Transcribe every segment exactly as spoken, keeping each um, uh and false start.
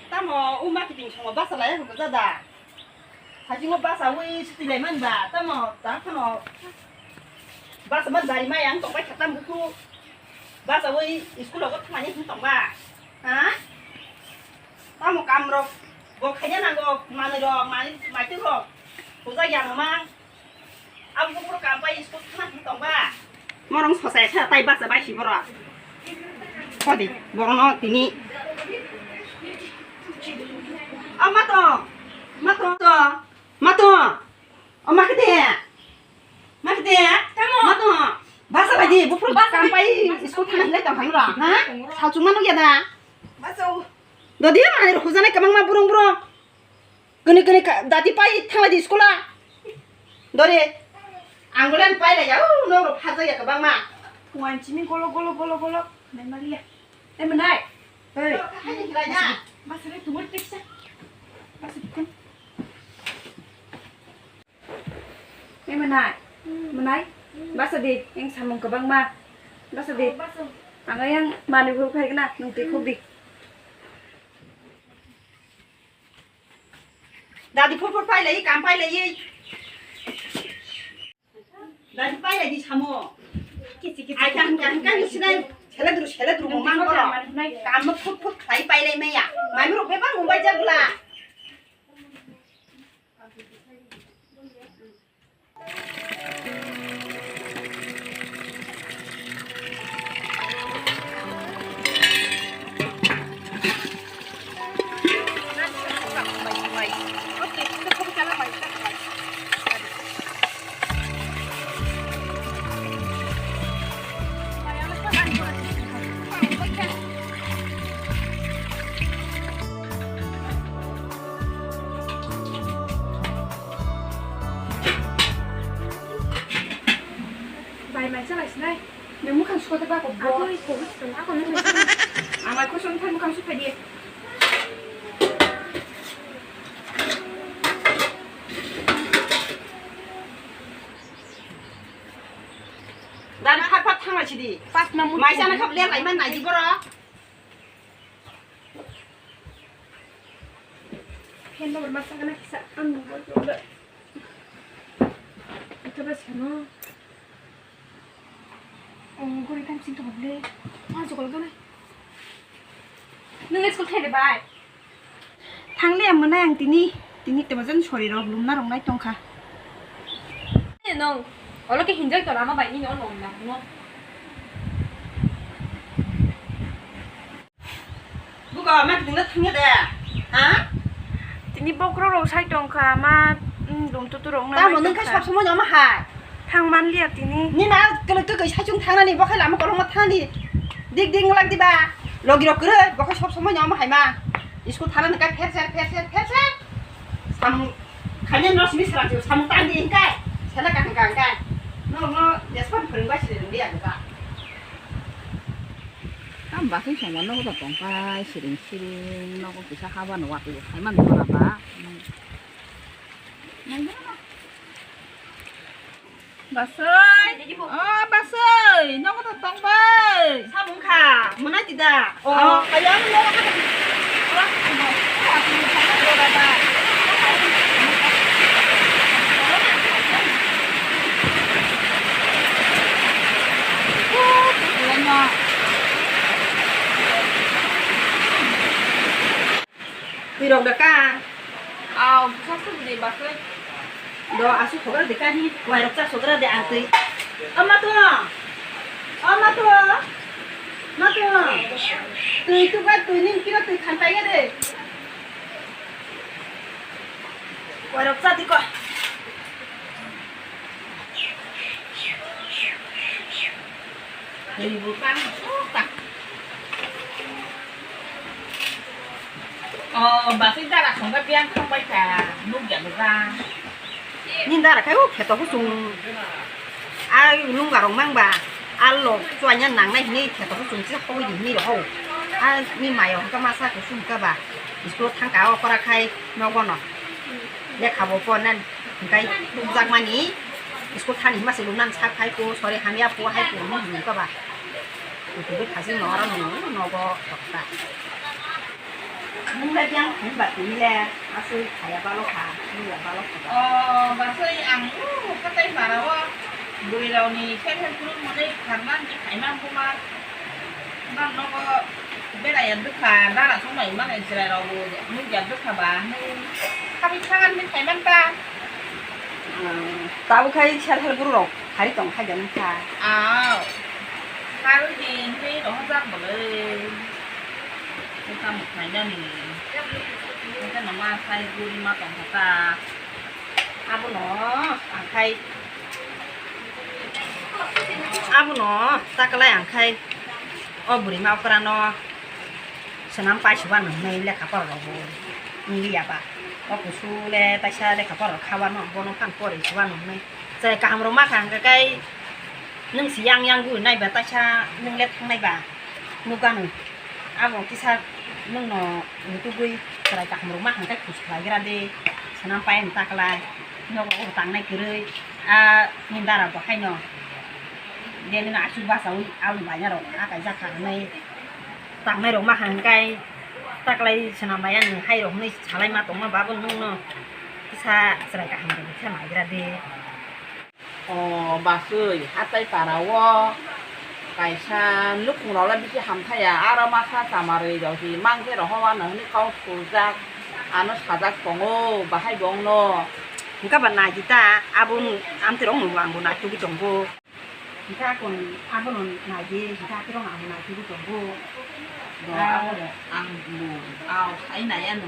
Tamo o marketing songo basa lai hwnka jada. Hajingo basa wi suti lai man ba. Tamo ta khano basa man bari mai ang tong bai khatam bukhu. Basa wi school ogo thangani hwn tong ba. Ha? Tamo kam rok bo khaina nango manwi rok mani maitu rok. Puja yang mang. Abo buphuru kam pai school thangna hwn tong ba? Morong sosa sa tai basa bai si borok. Kodi, borokno tini. O mato, mato, mato. O makde. Makde. Tamo. Mato. Basa bai di, buphuru kam pai school thangna hwn tong thang ra. Ha? Salchung manu ya da. Basa. Dodi mani rok hujanai kabang ma burung burung. Kini kini ka dati pai thanglai di school a. Dori. Ang bole ang pai lai ya. Uh, no ro phaja ya kabang ma. Wan chini golo golo golo golo. Nai mali ya. Eh menai. Hey. Hai ni lai na. Basa re tumur tiksa. Basa tiksa. Eh menai. Menai. Basa di. Yang samung kabang ma. Basa di. Ang yang mani bulu khai na. Nung tikuk di. Dadi phur phur pai lai, kam pai lai. Dadi pai lai di samo. Ai kan kan kan sinai. Sele duru sele duru mo mang koro. Kam mo phur phur khai pai lai maya. Mai mo rok bebang mo bai jagla. Bai mai chalai sinai. Nung mukhang sukha de ba ko bo. Ako i ko sukha ako nung sukha. Amai ko sung thang mukhang sukha di. Dan phat phat thang lai sidi. Pas na mu. Mai sana khap le lai man nai di boro. Pen nomor masa kana kisa ang nungbo jolo. Ito ba sano. Oh, gori kam sing to bole. Ah, jokol gana. Nung school thai de bai. Thang le mwnai ang tini, tini temo jan sori rok lumna rok nai tongkha. Nung, olo ke hinjai to lama bai ni no nom na no. Buka, ma kidingna thangya de? Ha? Tini bokrok rok sai tongkha, ma, mm, dum tutu rok na. Tamo nung kha sab somoi no ma hai. Thang man liya tini. Ni na kele kele sai chung thangna ni, bokhai lama kolong ma thangni. Dik dik nglak diba. Logi rok kere, bokhai sab somoi no ma hai ma. School thangna ni kai pher ser, pher ser, pher ser. Samung, khaina no simi sara samung tang di kai. Sela ka hangka kai. No, no, despan phring ba sile nung liya ka. Tam bakhe songma nogo to tongpai siring siring nogo kisa habano watwi bo khaiman jora ba. Basoi, oh Basoi, nogo to tongpai. Samung kha, mwnai tida. Oh, kaya nogo kha. Twi rok da ka? Aw, bwsa suk di bakhe. Do asu khogra de ka hi, wai rok cha sogra de ang twi. O ma tu. O ma tu. Ma tu. Twi tu ga twi ning kira twi khan ta ya de. Wai rok cha di ko. Ribu tang suka. Oh, basi dara khongga biang khongbai ka nuk ya nuk ga. Ni dara kai u kheto kusung. Ai lungga rong mang ba. Allo chuanya nang nai ni kheto kusung si hoi di ni ho. A ni mayo ka masa kusung ka ba. Isko thang ka o kora khai nogono. Lekha bo pon nan kai tuk jak mani. School thani hima se lunan sak hai ko, sori hamya po hai ko, mo hum ka ba. Ko ko be khasi no aro no, no go tokta. Nung da yang hum ba tini le, asui khaya balo kha, nung ya balo kha ba. O, basui ang, uh, hatai para o, buri rao ni self help group mo dei kharman ni khaimang kuma. Nang nogo berai ya dukha, dara song mai mane chwrai rok bo nukya dukha ba, nung khabi khagan ni khaiman ta. Tabuk khai self help group rok khari tong khai jani kha. Aw. Khari di hwnwi rohorjak bwlwi. Tamo khainani. Tamo ma sai guri ma tong kha ta. Abono ang khai, abono taklai ang khai o bwrwi ma okra no swnam pai suba nwngnai lekha pora rok bo wng liya ba. O kusu le taisa lekha pora rok kha ba no bono phan pori suba nwngnai. Chwrai kaham rok ma kha hwnkhe kai nwng si yang yang guri nai ba taisa nwng le thang nai ba nukha nw. Abo kisa nwng no nutugwi chwrai kaham rok ma hwnkhe kusu khlai gra de swnam pai ang taklai. Nogo oro tangnai kwrwi, a, nini dara bo haino. Biyani no aswk bachaui alu baina rok a kaijak kha hwnwi tangnai rok ma hwnkhai taklai swnam bai ani hai rok hwnwi salai ma tongma ba bo nwng no kisa chwrai kaham rok khe naigra de. O basui, hatai para o kaisa nukhung rok le bisi hamthaya, aro masa chamarwi rok hi mangkhe rohor wano hwnwi kok suljak, ano sajak tongo, bahai bo wngno. Hwnkhe ba naidi ta, abo amtwi rok no bo ang bo naitugwi tongo. Hwnkhe akon abono naidi, hwnkhe aphirok ang naitugwi tongo. Bo Ah. Abono ang bo, ah, sai nai ano.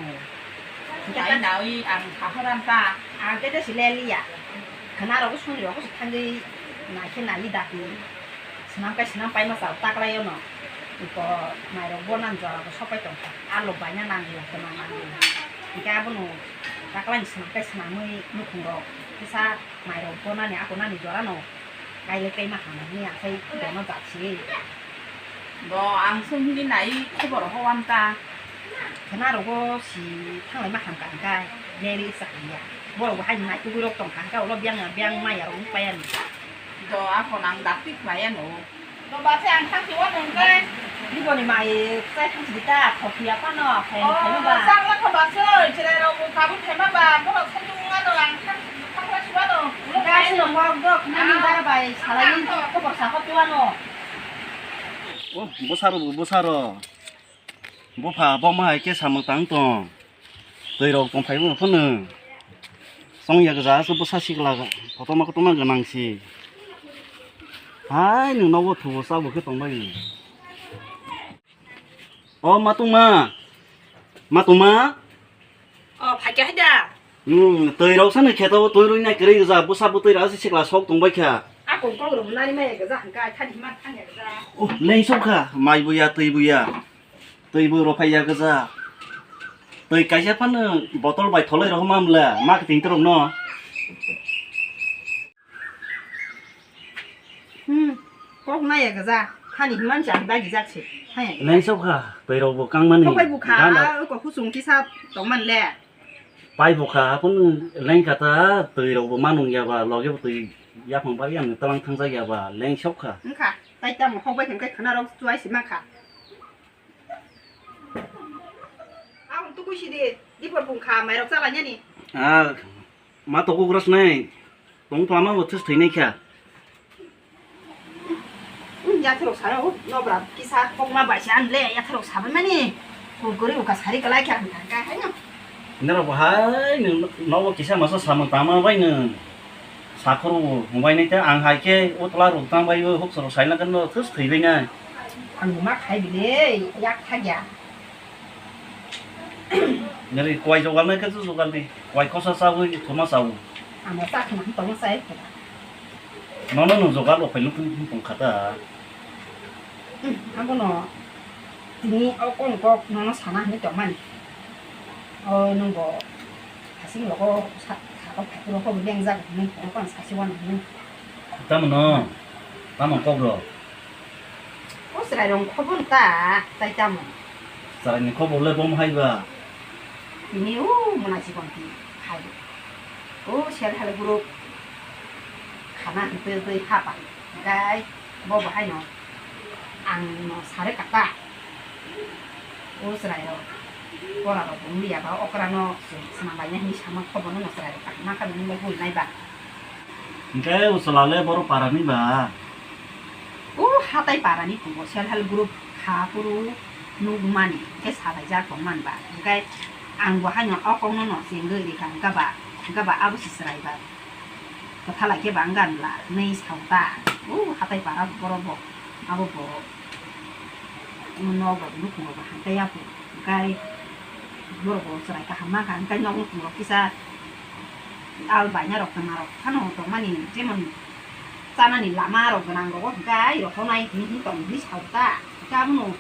Hwnkhe Sai ta- naui ang sahoran ta. Ang tete si le liya. Khwna rok soni rok thangwi naikhe nai dati. Swnam kai swnam paima chao taklai ono. Iko mairok bo nang jora bo sopai tongkha. Alo baina nang liya khwna nang liya. Hwnkhe abono taklai ni swnam kai swnamwi nukhung rok kisa mairok bo nani ako nani jora no. Kailai kaima hamya hwnwi akhai bono japsi. Bo ang song hwnwi nai khobor howan ta. Khwna rogo si thanglai ma hamkha hwnkhe neri sa hamya. Borok bo haino naitugwi rok tongkha hwnkhe ulo biyang biyang maya rok wng paya ni. Do ako nang dakti khlai ano. Do ba se ang thangsi wano hwnkhe. Niboni mai chai thangsi ta thok ya phano khayan khayan ba. Chang lakha ba se chwrai rok bo kabui khaima ba borok sai tong ano ang thangsi thangla suwano. Gas no mok dok nani bara bai salai ni khobor sa hot tuwano. Oh, bwsarok bo bwsarok. Bupha bokma hai khe samung tang tong. Twi rok tong phai phano. Chong ya gja aswk bwsa sikla kotorma kotorma gwnang si. Hai nwng nogo thubo sabo khe tong bai. O matungma. Matungma. O, phaikha haida. Hmm, twi rok sano kheto twi rwi nai kwrwi gja, bwsa bwtwi rok se sikla sok tong bai kha. A kong kong rok nani mai gja hwnkha, thani hima thani gja. Oh, leng sok kha, mai buya, twi buya. Twi bo rw phai ya gja. Twi kaisa phano botol bai tholai rok ma mla, ma kting rok no. Hmm, kok naya gja. Hani himan jang dagi jak se. Hai. Nai sok kha, twi rok bo kang mani. Kok bai bukha, ganda. A, ko husung kisa tong man le. Pai bukha, apun leng kata, twi rok bo manung ya ba, loge bo twi yaphang ba yang talang thang jak ya ba, leng sok kha. Wngkha, tai tamo kok bai khe khwna rok chuai se ma kha. Ang tukui sidi, dipor bung kha, mairok chala nyani. Ah, ma toko gras nai. Tong plama bo thus thai nai kha. Hmm, yathorok sa, oh, nobra kisa kokma bai se an le, yathorok sabai mani. Kul kuri uka sari kalai kha, ang thang kai haino. Nara bo hai, nobo kisa masa samung tama bai no. Sakhoro bo hwnbai nai ta, ang hai khe o tola rok tang bai o huk sorok sai na kan no thus thwi bai nai. Ang ma khai bile yak thagya. Nari kwai jogal nai khe jogal di. Kwai kosa chawi thoma chawi. Ang ma cha khna tong sai. Nono no jogal o phai lung tong khata. Ang no tini o kong kok nono sana hini tong mani. O nung bo Hasing rogo sa-, sakok phaikoro kok lengjak hinwi phone phone sasi wano hinwi. Tamo no? Tamo kok rok? O chwrai rong khobor ta, tai tamo. Chwrai ni khobor le bom hai ba? Tini o mona jibon ti hai. O self help group. Sana hwnkhe twi hapa. Hwnkhe bo bo haino ang no sare kaka. O chwrai rok pora rok wng liya ba okra no swng swnam bai nai hinwi sama khobo no chwrai rok kaham ma kha nung bai bui nai ba. Hwnkhe o chwla le boro para ni ba? O hatai para ni tongo self help group kha phuru nugmani hwnkhe salai jak tong man ba. Hwnkhe ang bo haino o kok no no chengwi rikha hwnkhe ba, hwnkhe ba abo se chwrai ba. Kwthalai khe ba wng gan bla hinwi sao ta. O hatai para borok bo abo borok. Nogo nukhungo bo hamtaiya phu. Hwnkhe borok bo chwrai kaham ma kha. Hwnkhe nok nukhungo kisa al baina rok twma rok phano tongmani jemon chanani lama rok gwnang rogo hwnkhe ai rohornai hinwi hinwi tong hinwi sao ta. Hwnkhe abono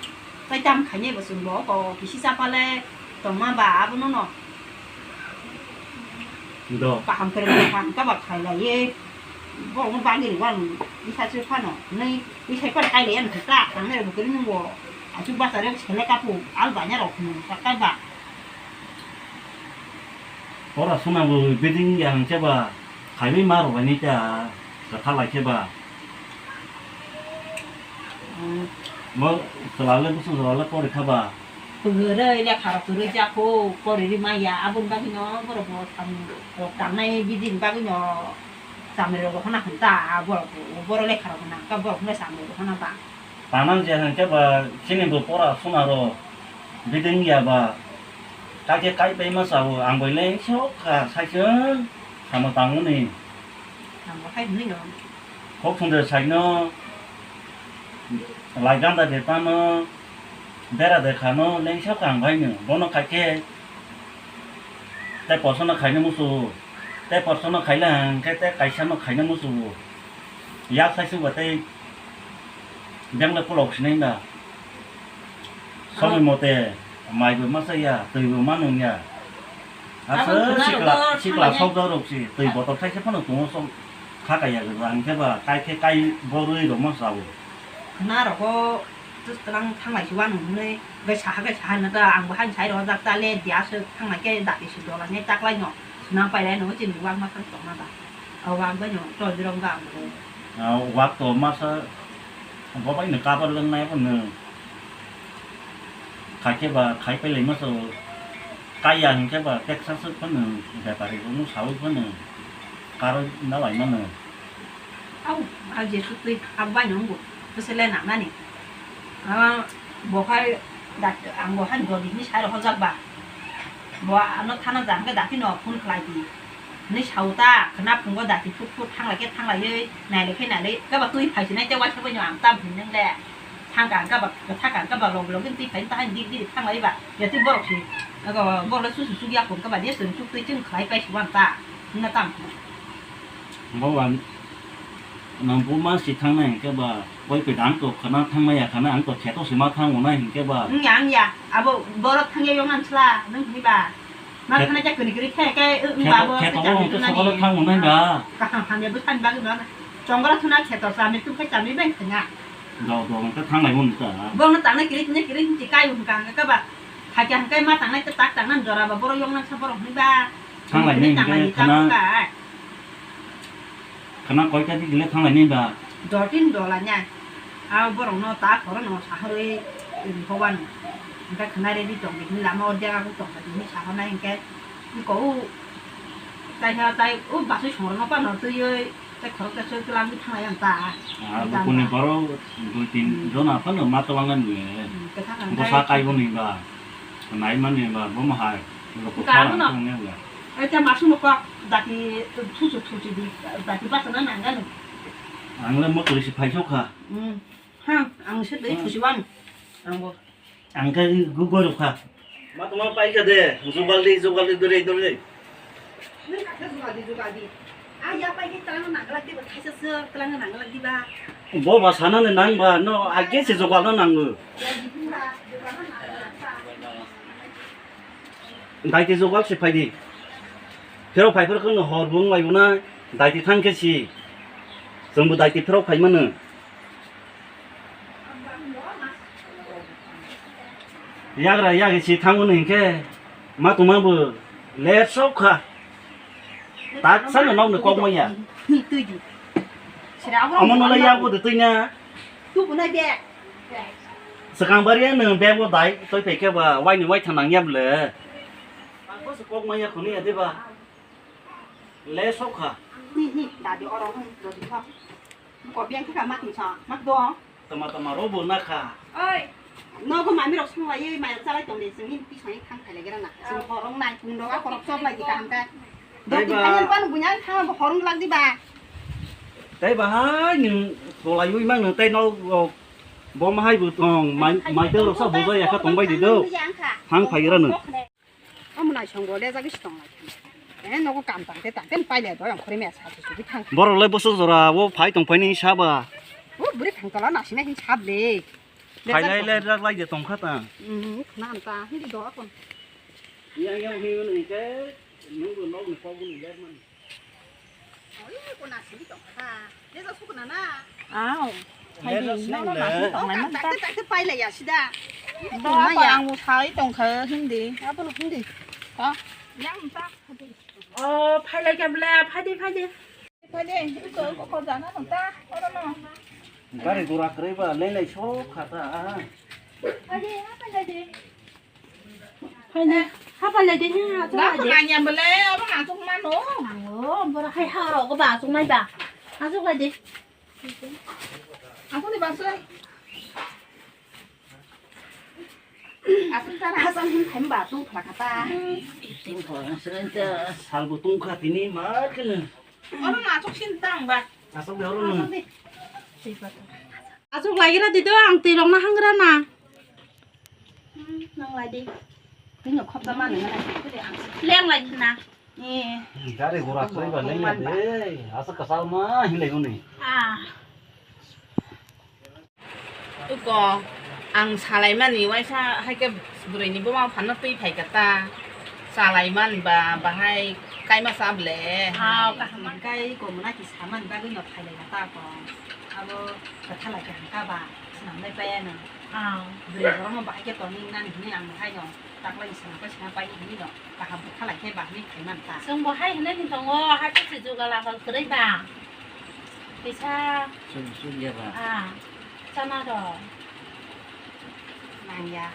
chaitam khainai bo chwng bo oko kisi chapale tongma ba abono no. Do. Kaham kwrwng kaham khe ba khailaiwi borokno bagwi rwkha nwng bwsaichwk phano hinwi bwsai phano kailaiyani khe ta tangnai rok bo kwrwngwi bo aswk bachari seleka phu al baina rok hinwi sakha ba. Pora suna bo biding ya hwnkhe ba khaiwi ma rwbaini ta kwtha lai khe ba. Hmm. Mo chwla le bwswk chwla le pori kha ba. Kwrwi lekha rok kwrwi jak kho, pori ri maya, aboni bagwi no borok bo samung rok tangnai bidini bagwi no chamri rok hona hwn ta, borok bo, borok lekha rok hona hwn ta, borok hwnba chamri rok hona ba. Tanang je hwn khe ba chini bo pora suna rok biding ya ba, kake kai pai ma sao, ang bai le sok kha, sai chwng samo tangmani. Ang bo hai hwnwi no. Kok thung de sai no, lai ganda de tamo, bera de khano, lengsa kang bai no, bono khai khe, tei poso no khaina musu, tei poso no khaila hang khe, tei kaisa no khaina musu. Yak sai su ba tei, beng le kolok sinai da. Somoi mote, mai bo ma sa ya, twi bo ma nung ya. Abo Asa khwna sikla, rok sikla khwna sok da rok si, twi botol sai se phano tongo sok, kha kaya gwa, ang khe ba, kai khe kai borwi rok ma sao. Khwna rogo twlang thanglai si uanung hwnwi, gai saha gai saha nata, ang bo haini sai rojak ta le, dia se thanglai khe dati si dola ne taklai no, swnam pailai no, chini uak ma thang tongma da. O uak bai no, tol birok ga ang bo. Ah, uak to ma sa, bo bai no kabar leng nai bo no. Khai khe ba, khai pailai ma sa, kaya hwnkhe ba, teksa swk phano, bepari bo no saui phano, karwi na lai mano. Au, a je sutwi, a bai no wngbo, bwswk le nangnani. A, bo khai, dak-, ang bo hai dodi hinwi sai rw hojak ba. Bo ano thana jang khe dakti no phone khlai di. Hinwi sao ta, khwna phungo dakti phut phut thanglai khe thanglaiwi, nailai khe nailai, khe ba twi phai sinai tei waisa bai no ang tam hinwi nang le. Thangka ang khe ba, thangka ang khe ba log log twi phai ta hai dik dik thanglai ba. Ya twi borok si, borok le susu sugya phone khe ba de chwng suk twi chwng khlai pai si wan ta. Hwnna tam. Bo wan. Nang buma si thangnai hwnkhe ba, koi peda ang to khwna thangmaya khana, ang to kheto sima thango nai hwnkhe ba. Wngya, wngya. Abo borok thangya yong ang sla, nwng hwnwi ba. Ma Khet-, khana khe kwrwi kwrwi khe, khe, wng ba kheto, bo kheto khe bo hwnkhe sokolo thango nai ba. Kaham hamya bwsani bagwi ba. Chongra thuna kheto chamwi tubkhai chamwi bai khwna. Do, do, hwnkhe thanglai mani ta. Bono tangnai kwrwi, kwrwi, kwrwi hwnti kai hwnkha hwnkhe ba. Hakhe hwnkhe ma tangnai tei tak tangnani jora ba, borok yong nang sa borok hwnwi ba. Thanglai nai hwnkhe tanglai khana. Khana koita di gile thanglai ni ba? Dotin dola nya. A borok no ta khoro no sahorwi ri hoban. Hwnkhe khna ready tong di lama o jaga bo tong di sahornai hwnkhe. Ko u tai ha tai u basui songro no pa no twiwi tai khoro ta soi tlang di thanglai ang ta. Ah, bukuni borok dui tin jona phano ma tolangani. Hmm, kwthang ang Bosa tai. Kai bo ni ba. Nai mani ba bo ma hai. Roko Ka phara ano. Tong ne ba. Ai ta masu mo kok dati thusu thusu di, dati basa na nang gano. Ang le motri si phai sok kha. Hmm. Ha, ang se dei thusu wan. Ang bo. Ang khe gugoi rok kha. Ma tongma pai kha de, jugal di, jugal di, dore, dore. Nung kha khe jugal di, jugal di. A ya pai khe tang nang glak di ba, thaisa se tang nang glak di ba. Bo ma sana ne nang ba, no, a ge se jugal no nango. Ya di ba, jugal no nang glak ba. Daiti jogwal se phai di. Phirok phai phirok no hor bung lai buna daiti thang khe si. Chwng bo daiti phirok phai mano. Yagra yagi si thango no hinkhe ma tuma bo ler sok kha. Tak sa no nok no kok maya. Twi di. Omo no lai ya bo de twi na. Swkang bari ya nwng bag bo dai, toi phai khe ba wai ni wai thanang ya bwle. Ang bo se kok maya khoni ya de ba. Le sok kha. Hi, hi, dadi oro hwn, dodi kha. Ko biang kha ma tin sa, mak do. Tama tama ro bo na kha. Oi. Nogo mami rok song lai, mai chalai tong de, sing hin pi song thang khai lai gra na. Sing horong nai, pung do, horok sok lai di kaham ka. Dai ba. Doti ayan pan bunyang kha, horong lak di ba. Dai ba hai, nwng kolai ui mang nwng tai no, bo ma hai bu tong, mai, mai tel rok sa bo ya kha tong bai di do. Hang phai gra nwng. Omo naisong bo lejagwi se tong lai. Eh, nogo kam tang te tang te pai le doi ang khori me sa su su thang. Borok lai bosok jora o phai tong phai ni saba. O buri thang tola nasina hin sab le. Phai lai lai rak lai de tong kha ta. Hmm, khna ta hin do kon. Yang yang hin ni ke nung bo nok ni kok ni le man. Oi, ko nasing tong kha. Leja sukna na. Aw. Leja sukna. Nono nasing tong nai man ta. Takte takte pai lai ya sida. Do apa ang bo sai tong kha hindi. Apa lo hindi? Ha? Yang ta. Oh, phai lai kha bla, phai de, phai de. Phai de, ito ko ko jana no ta. Oro no. Gari gura kre ba le le sok kha ta. Phai de, ha phai lai de. Phai de. Ha phai lai de ni, ha phai lai de. Nanya bele, abo ha chung mano. Oh, bora hai ha ro ko ba chung mai ba. Ha chung lai de. Aku ni ba sui. Aku ta ha sang hin thai ba tung phla kha ta. Tung phla kha sren ta. Sal bu tung kha tini mar kene. Oro na achuk sin tang ba. Achuk de oro na. Achuk lai gra di do ang twi rok na hang gra na. Hmm, nang lai di. Tini khop da mani na. Leng lai na. Eh. Gari gura khoi ba leng lai de. Asa kasal ma hin lai ni. Ah. Uko, ang salaimani waisa hai khe bwrwini buma phano twi phai kha ta. Salaimani ba bahai kaima sa ble. Hao, kaham. Kai ko muna ki saman bagwi no phai lai kha ta ko. Abo kotha lai kha ba, swnam lai paya no. Hao. Bwrwi borok no bahai khe tongwi nani hwnwi ang bahai no. Taklai ni swnam pai swnam pai hwnwi no. Kaham kotha lai khe ba hwnwi phai man ta. Chwng bo hai hwnwi ni tongo, hai khe se jugal agal kwrwi ba. Kisa. Chwng chwng ya ba. Ah, chana rw. Nang ya.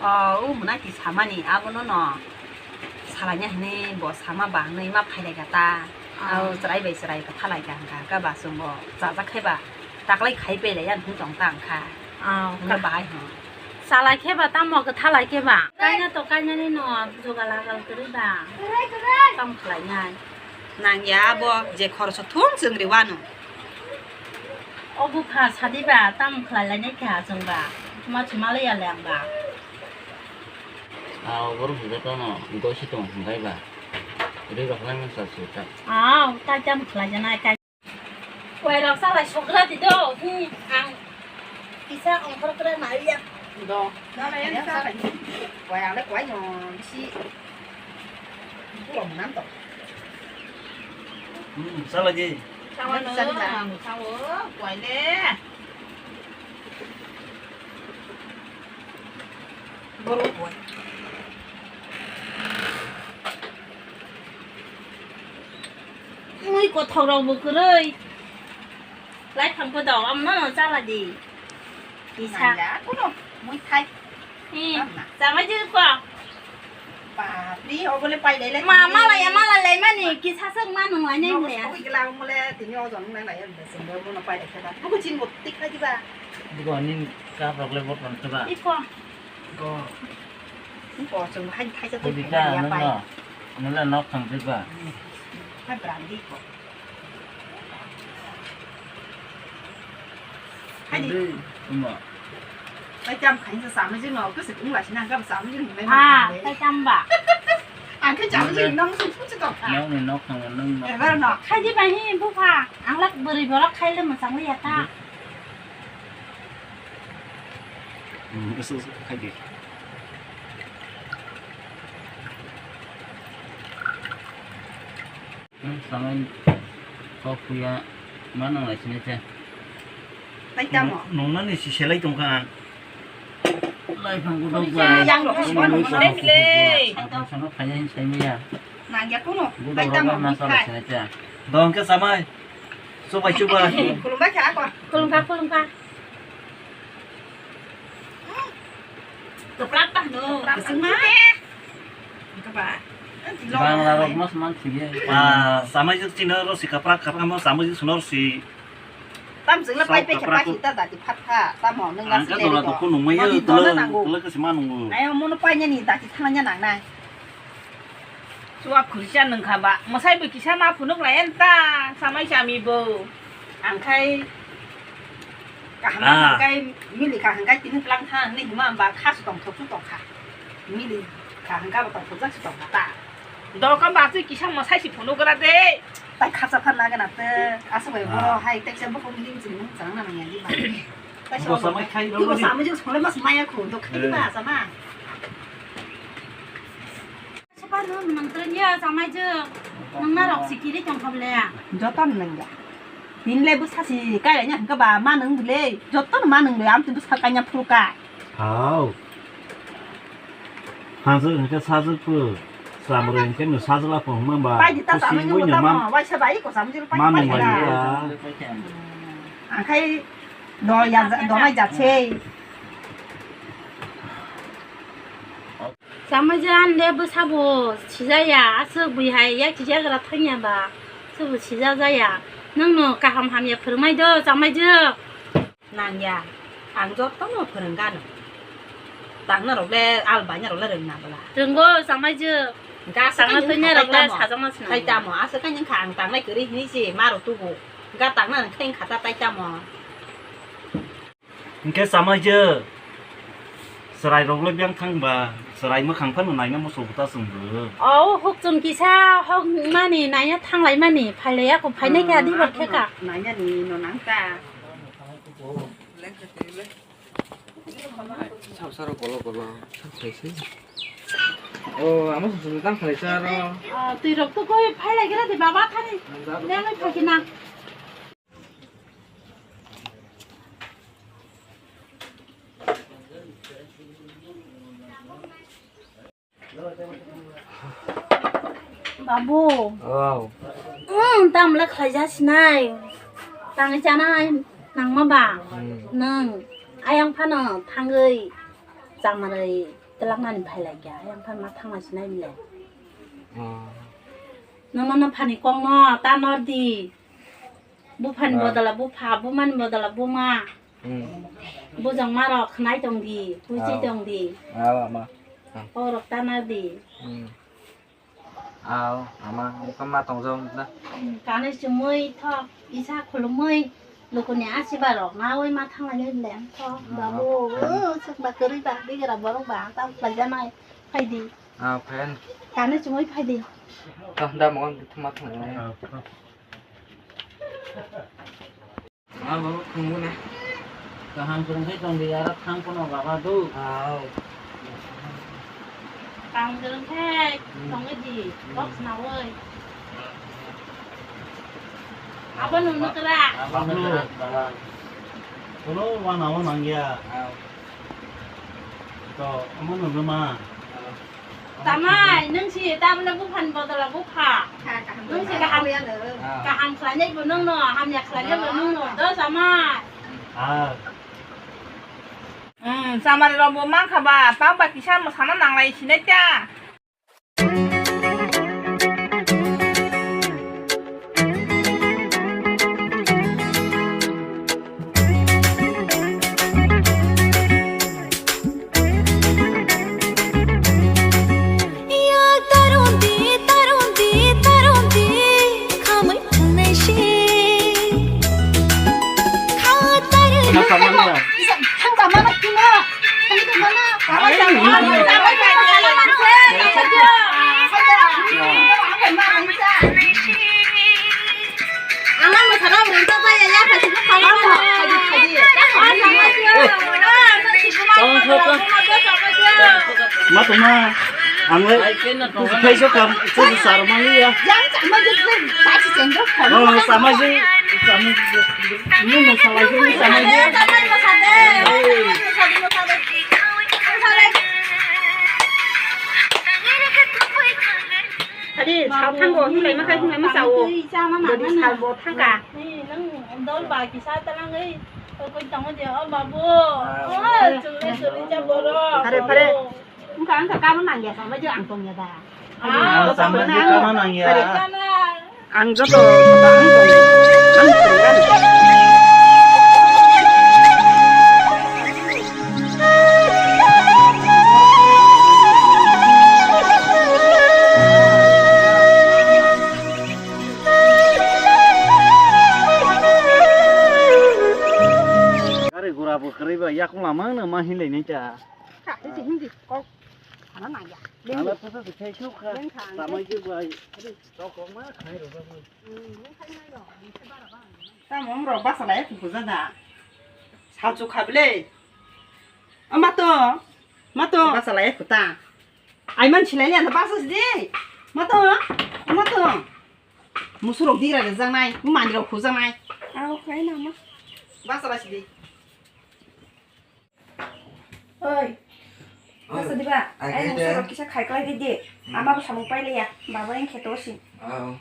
O, o mwnai ti samani abono no. Salaina hwnwi bo sama ba hwnwi ma phai lai kha ta. Ah. O chwrai bai chwrai kotha lai kha hwnkha, hwnkha ba chwng bo chajak khe ba taklai khai pai lai ya hwnwi tong ta hwnkha. Ah, hwnwi ka- bahai hwn. Salai khe ba tamo kwtha lai khe ba? Kaina to kainani no jugal agal kwrwi ba. Tamo khlai nai. Nang ya abo je khoroso thung chwng ri wano. O bupha sadi ba tamo khlai lai nai kha chwng ba. Ma chuma le ya leng ba. A obor buja tamo gosi tong hwnkhai ba. Ri rok lai man sa su ta. A tai tamo khlai ja nai kai. Wairok salai sokra di do, hi, ang kisa ongkhor kra nai ya. Do. Salai ya, salai. Wai ang le kwai no bisi. Buwa mwnam to. Hmm, salai di. Salai no, ang sao, kwai le. Borok kwai. Mui kothok rok bo kwrwi. Lai phang phodo, amno no chala di. Kisa. Nangya, kuno, mui thai. Hi, tama na. Chama di ko. Bapri, obole pai lai lai. Ma, mala ya, mala lai mani, kisa sek ma nung lai nai. Nogo le. Sokoi gila, obole, tini ojon nang lai, sengbo mono pai lai khe ba. Buku chin bo tik khai di ba. Buku anin ka problem bot pang khe ba. Iko. Ko. Ko chwng hai hai cha twi Kudita phai ya pai. Nungno. Nula nok thang jikba. Hai brandi ko. Hai di. Kudui, kuma. Tai tam khai sa samai jino, ko se kung la sina ka samai jino. Ah, tai tam ba. Ang khe samai jino nang sung sung se to. Nok ni nok thang nung nok. Ebar no. Khai di ba hi bupha. Ang lak bwrwi borok khai le mwchang ya ta. Hmm, eso, eso, khai di. Hmm, samai kok kuya ma nang lai sini te. Tai tamo. Nung, nung nani si selai tong kha. Lai phang gudo ba. Yang lo, yang lo. Operation o phai ya hin sai miya. Nang ya kuno. Gudo tai tamo, ma sa lai sini te. Dong ke samai. Chubai, chubai. Khulumbai kha ako. Khulumkha, khulumkha. Kwprak ta hwno, kwchwngma. Bangla rok mas man sige. Ah, samai jwk chino ro si kwprak, kwprak mo samai jwk suno ro si. Tam jwk la pai pe khe pai ta da di phat kha. Tamo nwng la si le dola to ko nung mai yo, tolo, tolo kasi ma nungu. Ayo mono pai ni da di thang nya nang nai. Chuak khurisa nungkha ba, mwsai bo kisa ma phunuk lai enta, samai sami bo. Angkhai kaham hangkai mili kha hangkai tini tlang tha ni hima ba kha su tong thok su tong kha. Mili kha hangka ba tong thok jak su tong kha ta. Doka ba twi kisa mwsai si phunuk gra de. Tai khasa phan na gana te, aswk bai boro hai teksa bo ko mili jing nung chang na nang ya di ba. Bo samai khai ro. Ibo samai jing sole mas maya khu do khai ba sama. Sebar no manang tren ya samai je. Nang na rok sikiri tong khap le. Joto nang ya. Tin le bwsa si kai nya hingka ba ma nang bile. Joto no ma nang le am tu bwsa kai nya phuru ka. Hao. Hanse hingka sa je pu. Samro hingka no sa je la pu ma ba. Pai di ta samai je ma. Wai sa bai ko samai je pai. Ma nang bai ka. Angkhai do ya do mai ja sei. Chamai je an le bwsabo sijaya, aswk bui hai yak yagra thangya ba, sobo sija jaya. Nwng no kaham hamya phwrwngmai do, chamai je. Nangya, ang jotono phwrwngkha no. Tangna rok le, al baina rok le rwngna bwla. Rwnggo, chamai je. Tangna tangna rok le sajakna sinai. Tamo, aswk khe wngkha ang tangnai kwrwi hinwi se, ma rok tubu. Ga tangna rwngkha wngkha ta tai tamo. Hingke chamai je, chwrai rok le biyang thang ba, chwrai mwkhang phano naina muchung ta chwng bo. O hokchun kisa hok mani naina thanglai mani, phailai ya ko phainai khe adi bor khe ka. Naina ni no nang ta. Sab saro kolo kolo, sab khaisi. O, amo sum tang khalai saro. Twi rok to koi phailai gira di baba thani. Nang. Nang phai kina. Babu. Wow. Hmm, tamle khlai jasinai. Tangwi chanai nangma ba. Hmm. Nang ayang phano thangwi chamarwi telak nani phai lai kya. Ayang phano ma thangma sinai bile. Oh. Nono no phani kong no ta nor di. Buphani bodala bupha, bumani bodala buma. Hmm. Bujang ma rok khnai tong di, puisi tong di. Aw, ama. O rok tana di. Hmm. Aw, ama, buka ma tong jong na. Hmm, kani chumui thok, isa khulumui, lukuni asiba rok, na oi ma thang lai lem thok, babu, o, suk ba kwrwi ba, bigra borok ba, ta khlai janai, phai di. Aw, phen. Kani chumui phai di. Tah, da mo, thuma thang lai. Aw, thok. Ah, babu, khungbu na. Kaham kwrwng khe tong di, aro thang phano baba do. Aw. Kaham kwrwng khe tongwi di, box nawi. Abo nungno kwrak. Abo nungno kwrak. Kono wana o nangya. Aw. To, omo nungno ma. Tamai, nwng si tamle buphani bodola bupha. Nwng si kaham, kaham khlainai bo nwng no, hamya khlainai bo nwng no. Do chamai. Ah. Hmm, chamari rok bo mankha ba, tamo ba kisa mwsana nanglai sinai ta. Ma tongma, ang le kaiso kam, kaiso sar mani ya. Oh, sama je, sama je. Ini masalah ini sama je. Tadi, sao thango, himlai ma kai, himlai ma sao. Twi chama ma. Tadi, sao bo thangka. Dol ba kisa talangwi tongwi tongo de, o babu. Ah, o chwngno chwngwi ja borok. Phare, phare. Wngkha, wngkha, kabun nangya, sama je ang tongya da. Ah, sama je kabun nangya. Phare. Ang joto ang tongya. Ang tongya. Gari gura bo kwrwi ba yakung lama no ma hinlai nai ta. Kha, tei se hindi kok. Sana nangya. Ala pusa se khai suk kha. Beng kha, samai ke ba. Kok kok ma khai ro ba. Hmm, beng khai nai ro. Tamo wng rok basa lai kukuja da. Salchuk kha bile. Ama to. Ma to. Basa lai kuta. Ai man silai le basa sidi. Ma to. Ma to. Musurok digra de jangnai. Mani rok khujangnai. Aro khai na ma. Basa lai sidi. Oi. Oi. Basa diba? Ai, ai, musurok kisa khai klai di di. Hmm. Ama bo samung pai le ya. Baba yang kheto si. Oh.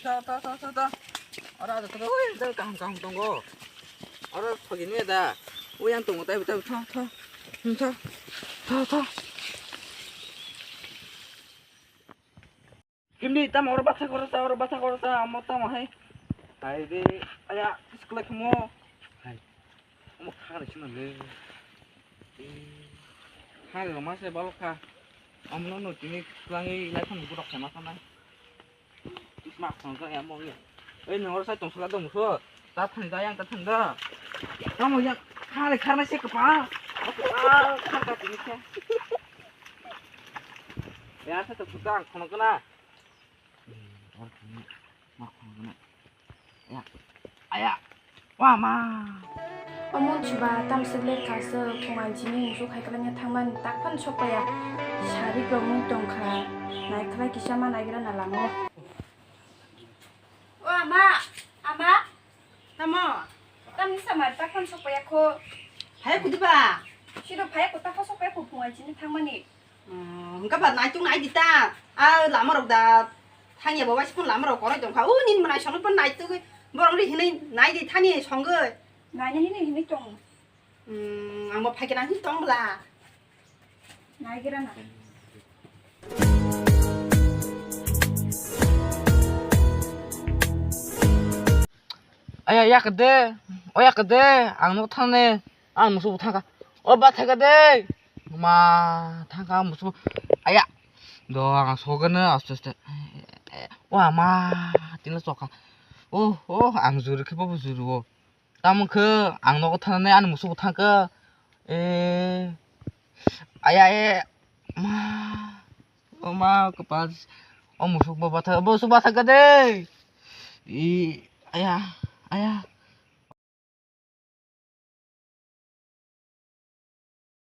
Tho, tho, tho, tho, tho. Oro, oro, tho, tho, ui, tho, kaham, kaham tongo. Oro, thogi nuya da. Ui, ang tongo, tai, tai, tho, tho. Tho, tho, tho. Kimni tamo oro batha koro sa, oro batha koro sa, amo tamo hai. Hai de, aya, school khamo. Hai. Omo khare sino le. Khare roma se balo kha. Omo no no tini klangi lai khon gurok khama sana. Mak khon ka ya mo ya. Ei nor sai tong sala dong so. Ta thani da yang ta thani da. Tamo ya khare khare se kapa. Kapa khare ka tini khe. Ya, sa to suka ang khono kana. Or tini ma khono kana. Ya. Aya. Wa ma. Omo chiba tamsik le kha se khumai chini musu khai kala nya thangmani tak phan sok paya. Sari rok mui tong kha. Nai khlai kisa ma nai gra na lamo. O ama, ama. Tamo? Tamni samar ta phone sokpaya kho. Phai kudiba? Siro phai ko ta phone sokpaya kho phunga chini thangmani. Hmm, hingka ba naituk nai di ta. A lama rok da thangya ba waisi phone lama rok koroi tongkha. U nin manai sono phone naituk borok ri hinui nai di thani songoi. Nai hinui hinui tong. Hmm, ang bo phaikhe nang tong bla. Naigira na. Aya, ya kede, o ya kede, ang no thane, ang musu thangka. O ba thangka de. Ma thangka musu. Aya. Do ang sogene aste aste. O ma tinla soka. Oh, oh, ang juru khe bo juru o. Tamo khe ang nogo thangnani ani musuk bo thangkhe. E, aya, e, ma, o ma, kwpal, o musuk bo bathang, bo musuk bathang khe de. E, aya, aya.